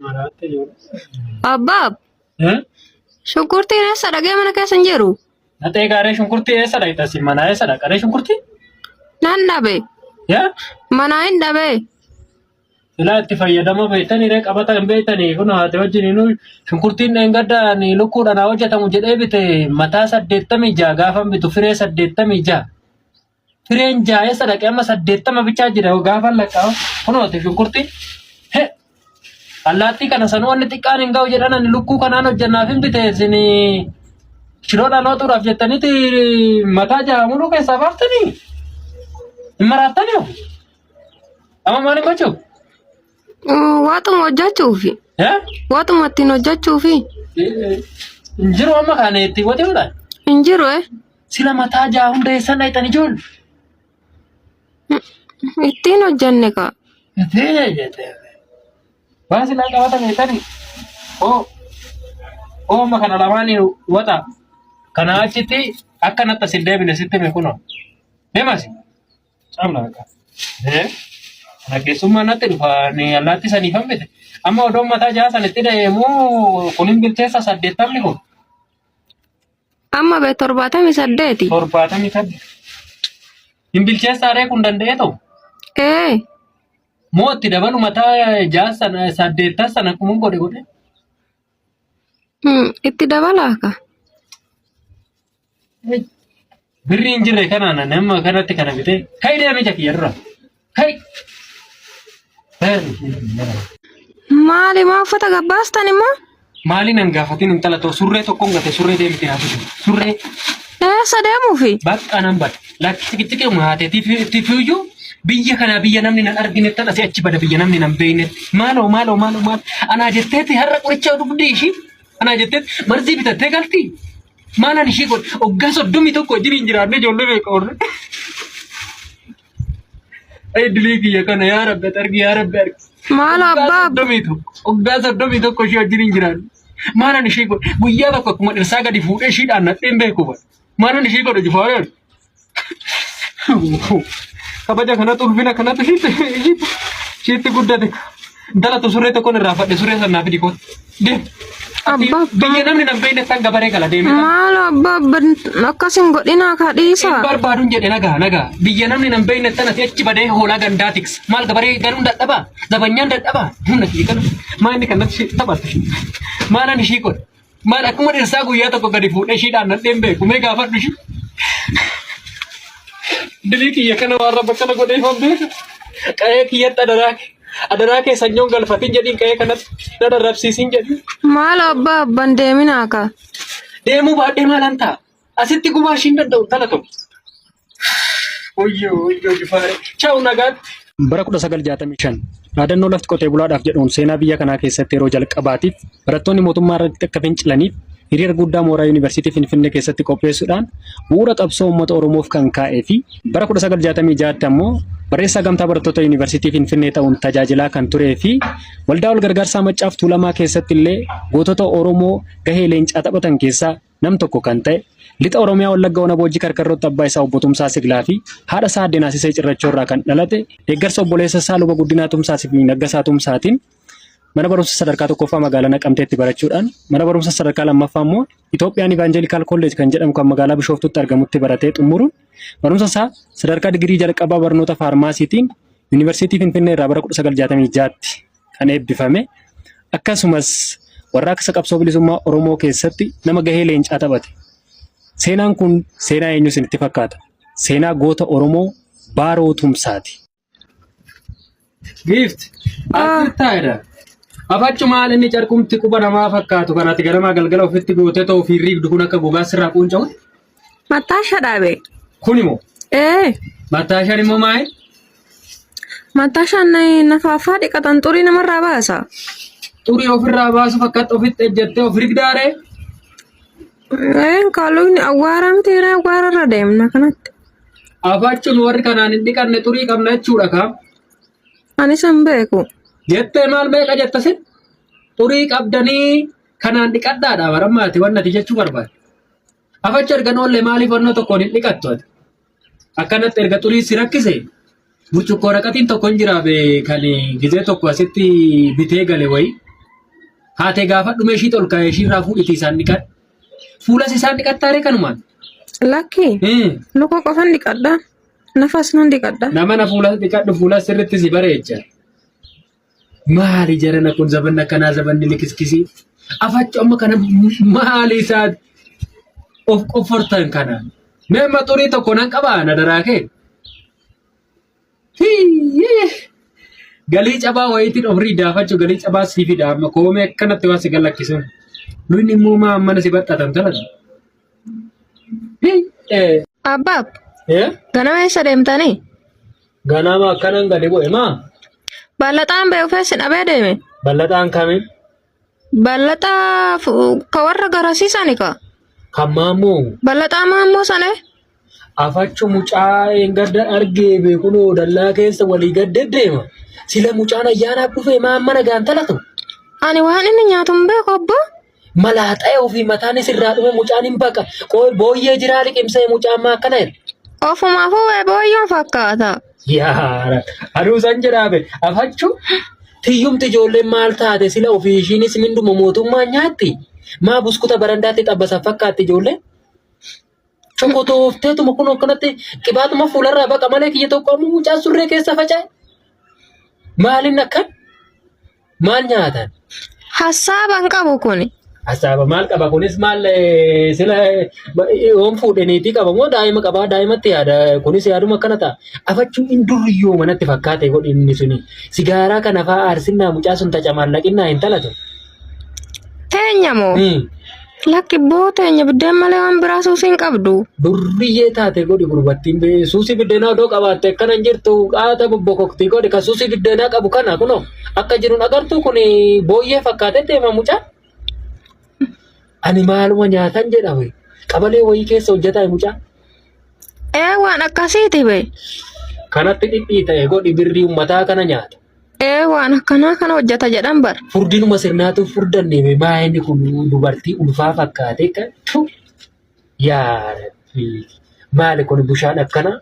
Maraatte ijoollee. Abbaab, Eh? shunkurtiin eessa dhagee mana keessa hin jiru? Naxee gaaree shunkurtii eessa dhaqxa si manaa eessa dhaqa ree shunkurtii? Nan dhabe. Yaa? Manaa hin dhabe. Silaa itti fayyadama beektanii ree qabata hin beektanii kun haati wajjin inuu shunkurtiin dheengadda ni lukkuudhaan haa hojjetamu jedhee bite mataa 86 gaafa bitu firee 86. Fireen ja'a eessa dhaqe amma 80 bichaa jira gaafa lakkaa'u kunooti shunkurtii. He! Allaattii kana sanuu wanni xiqqaan hin ga'u jedhan ani lukkuu kanaan hojjennaaf hin bite isin shiroodhaan hootuudhaaf jettaniiti mataa ja'a muluu keessaa baaftanii hin maraattanii ofi. Amma maal gochuu? Waaxuma hojjechuufi. Eh? Waaxuma ittiin hojjechuufi. Hin jiru amma kana ittiin qotuudhaan. Hin jiru eh. Sila mataa ja'a hunda eessan dhayxan ijoollee? Ittiin hojjenne kaa. Waan silaa qabata beektani. Oo oo amma kana lamaanii waxa. Kana achitti akka natti as hin deebine sitti hime kunoo. Deemasi. Caamna bakka. Ee kana keessummaa natti dhufa ni allaatti saniif hambite. Amma odoon mataa ja'a sanitti deemu kun hin bilcheessa 80ni kun. Amma bee 78. 78. Hin bilcheessaa ree kun danda'ee ta'u. Ee. Moo itti dabalu mataa ja'a sana saddeettan sana akkuma godhe godhe. Itti dabalaa ka. Birri hin jirre kanaan nama kanatti kana bitee kai deemee jakiyya dura. Kai. Maali maa uffata gabbaastan immoo? Maaliin an gaafatin intala too surree tokkoon gate surree deemte haa fidu. Surree Eessa deemuufi? bakka nan bada. Lakki xiqixiqi haateetiif iyyuu biyya kanaa biyya namni nan arginetti asii achi bada biyya namni nan beeknetti. Maaloo maaloo maaloo maal anaa jetteeti har'a qoricha dhugdee ishii anaa jetteeti marzii bitattee galti. Maalaan ishii godhe waggaa 31 wajjin hin jiraanne ijoollee meeqa horre. Ay dilii kiyya kana yaa rabbi ati argi yaa rabbi argi. Maal Waggaa abbaa 31 waggaa 31 ishee wajjin hin jiraanne. Maalaan ishee godhe guyyaa tokko akkuma dhirsaa gadi fuudhee ishiidhaan nadheen beeku bara. Maalaan ishee godhe jifaareen. Kabaja kanatu ulfina kanatu ishiitti ishiitti ishiitti guddate. Intala tu surree tokkoon irraa fadhe surree sanaa fidi kooti. Deem. Ati Abbaa biyya namni nan beekne tan gabaree gala deeme. Maal abbaa akkas hin godhinaa ka Hin dhiisaa. barbaaduun jedhe nagaa nagaa biyya namni nan beekne tan ati achi badee hoolaa gandaa tiksa. Maal gabaree galuun dadhabaa zabanyaan dadhabaa humna kiyya galu. Maal inni kan natti taphattu maalan ishii godhe. Maal akkuma dhirsaa guyyaa tokko gadi fuudhee ishiidhaan nadheen beeku mee gaafadhu ishii. Dilii kiyya kana waan rabba kana godhee hin beeku. Qa'ee kiyyatti adaraa kee adaraa kee sanyoon galfatin jedhiin qa'ee kanatti na darrabsiisin jedhiin. Maal abbaa abban deeminaa ka. Deemuu baadhee maalan ta'a? Asitti gumaa ishiin danda'u intala tokko. Wayyoo wayyoo jifaare. Chaawu nagaatti. Bara 1965 dhaadannoo lafti qotee bulaadhaaf jedhuun seenaa biyya kanaa keessatti yeroo jalqabaatiif barattoonni mootummaa irratti akka fincilaniif hiriira guddaa mooraa Yuunivarsiitii Finfinnee keessatti qopheessuudhaan bu'uura qabsoo uummata Oromoof kan kaa'ee fi bara 1966tti ammoo barreessaa gamtaa barattoota Yuunivarsiitii Finfinnee ta'uun tajaajilaa kan turee fi waldaa wal gargaarsaa Maccaaf Tuulamaa keessatti illee gootota Oromoo gahee leencaa taphatan keessaa nam tokko kan ta'e, Lixa Oromiyaa Wallagga Ona Boojji Karkarrootti abbaa isaa Obbo Tumsaa Siglaa fi haadha isaa Aadde Naasisee Cirrachoo irraa kan dhalate, deeggarsa obboleessa isaa Luba Guddinaa Tumsaa fi Naggasaa Tumsaatiin mana barumsa sadarkaa tokkoffaa magaalaa Naqamteetti barachuudhaan mana barumsa sadarkaa lammaffaa immoo Itoophiyaan Ivaanjeelikaal Kolleej kan jedhamu kan magaalaa Bishooftuutti argamutti baratee xumuruun barumsa isaa sadarkaa digirii jalqabaa barnoota faarmaasiitiin Yuunivarsiitii Finfinnee irraa bara 1966tti kan eebbifame akkasumas warraaqsa qabsoo bilisummaa Oromoo keessatti nama gahee leencaa taphate. Seenaan kun seenaa eenyu isinitti fakkaata? Seenaa goota Oromoo Baaroo Tumsaati. Gift. Asirtaadha. Afachu maal inni carqumti quba namaa fakkaatu kan ati ganamaa galgala ofitti gootee ta'u fi riigdu kun akka gogaa sirraa quunca'u. Mattaasha dhaabe. Kun immoo Ee. mattaashaan immoo maali? Mattaashaan nafaafaa dhiqatan xurii namarraa baasa. Xurii ofirraa baasuuf akkatti ofitti ejjettee of rigdaaree? Ee kaaluun awwaara miti awwaara irra deemna kanatti. Afachuun warri kanaan hin dhiqanne xurii qabna jechuudha kaa. Anis hin beeku. Jettee maal meeqa jetta sin? Xurii qabdanii kanaan dhiqadhaadha barammaati wanni ati jechuu barbaadde. Afacha erga noollee maaliif wannoo tokkoon hin dhiqattu ati? Akkanatti erga xurii si rakkise burcuqqoo raqatiin tokko hin jira be kan gizee tokko asitti bitee gale wayii. Haatee gaafa dhume ishii ol ka'ee ishiirraa fuudhiti isaan dhiqadhu. Fuulas isaan dhiqattaaree kanumaan. Lakki luka qofan dhiqadha. Nafas nan dhiqadha. Nama na fuula dhiqadhu fuula sirriitti si bareecha. Maali jarana kun zabanni akkanaa zabanni likiskisii. Afachu amma kana maali isaa of qoffortan kana. Mee amma xurii tokko nan qabaa na daraa kee. Hiyyee. Galii cabaa wayiitiin ofirrii daafachuu galii cabaa sii fida amma koomee akkanatti waan si gallakkisuun. Luyni immoo maa mana si baxxatan talan. Hiyyee. Abbaab ganama eessa deemtanii? Ganama akkanan gadi bu'e maa? Ballaxaan ba'e ufee si dhabee deeme. Ballaxaan kamiin? Ballaxaa ka warra garasiisani ka. Kan maammoo? Ballaxaa maammoo sane. Afachu mucaa eengadda argee beekunoo dallaa keessa walii gad deddeema. Sila mucaan ayyaanaaf dhufee maa amma nagaan talatu? Ani waan inni nyaatu hin beeku obbo. Malaaxa'ee ofii mataan isirraa dhume mucaan hin baqa. Qooy booyyee jiraa liqimsee mucaan maa akkana jedha. Ofumaafuu bee booyyoo fakkaata. Yaa aduu san jedhaabe afachu tiyyumti ijoolleen maal taate sila ofii ishiinis minduma mootummaa nyaatti. Maa buskuta barandaatti xabbasan fakkaatti ijoolleen. Chokotoofteetuma kun akkanatti qibaatuma fuularraa baqa malee kiyya tokko ammoo mucaan surree keessa faca'e. Maalin akkan? Maal nyaatan? Hassaaba hin qabu kuni. Hassaaba maal qaba kunis maal sila yoom fuudhe niitii qaba moo daa'ima qabaa daa'imatti yaada kunis yaaduma akkana ta'a. Afachuun hin durriyyoo manatti fakkaate godhi inni suni. Sigaaraa kana fa'aa aarsinnaa mucaa sun tacamaallaqinnaa hin talatu. Teenya moo? Lakki boo teenya biddeen malee waan biraa suusii hin qabdu. Durriyyee taate godhi gurbattiin bee suusii biddeenaa odoo qabaatte akkana hin jirtu qaata bobbokoktii godhi kan suusii biddeenaa qabu kana kunoo akka jiruun agartuu kun booyyee fakkaatee deema mucaan. Ani maaluma nyaatan jedha wayi qabalee wayii keessa hojjetaa mucaan. Ee waan akkasiiti bee. Kanatti dhidhiita'e godhi birrii uummataa kana nyaata. Ee waan akkanaa kana hojjeta jedhan bar. Furdinuma sirnaatu furdanne mee maa inni kun dubartii ulfaa fakkaatee kan tu yaa rabbi maali kun bushaan akkana.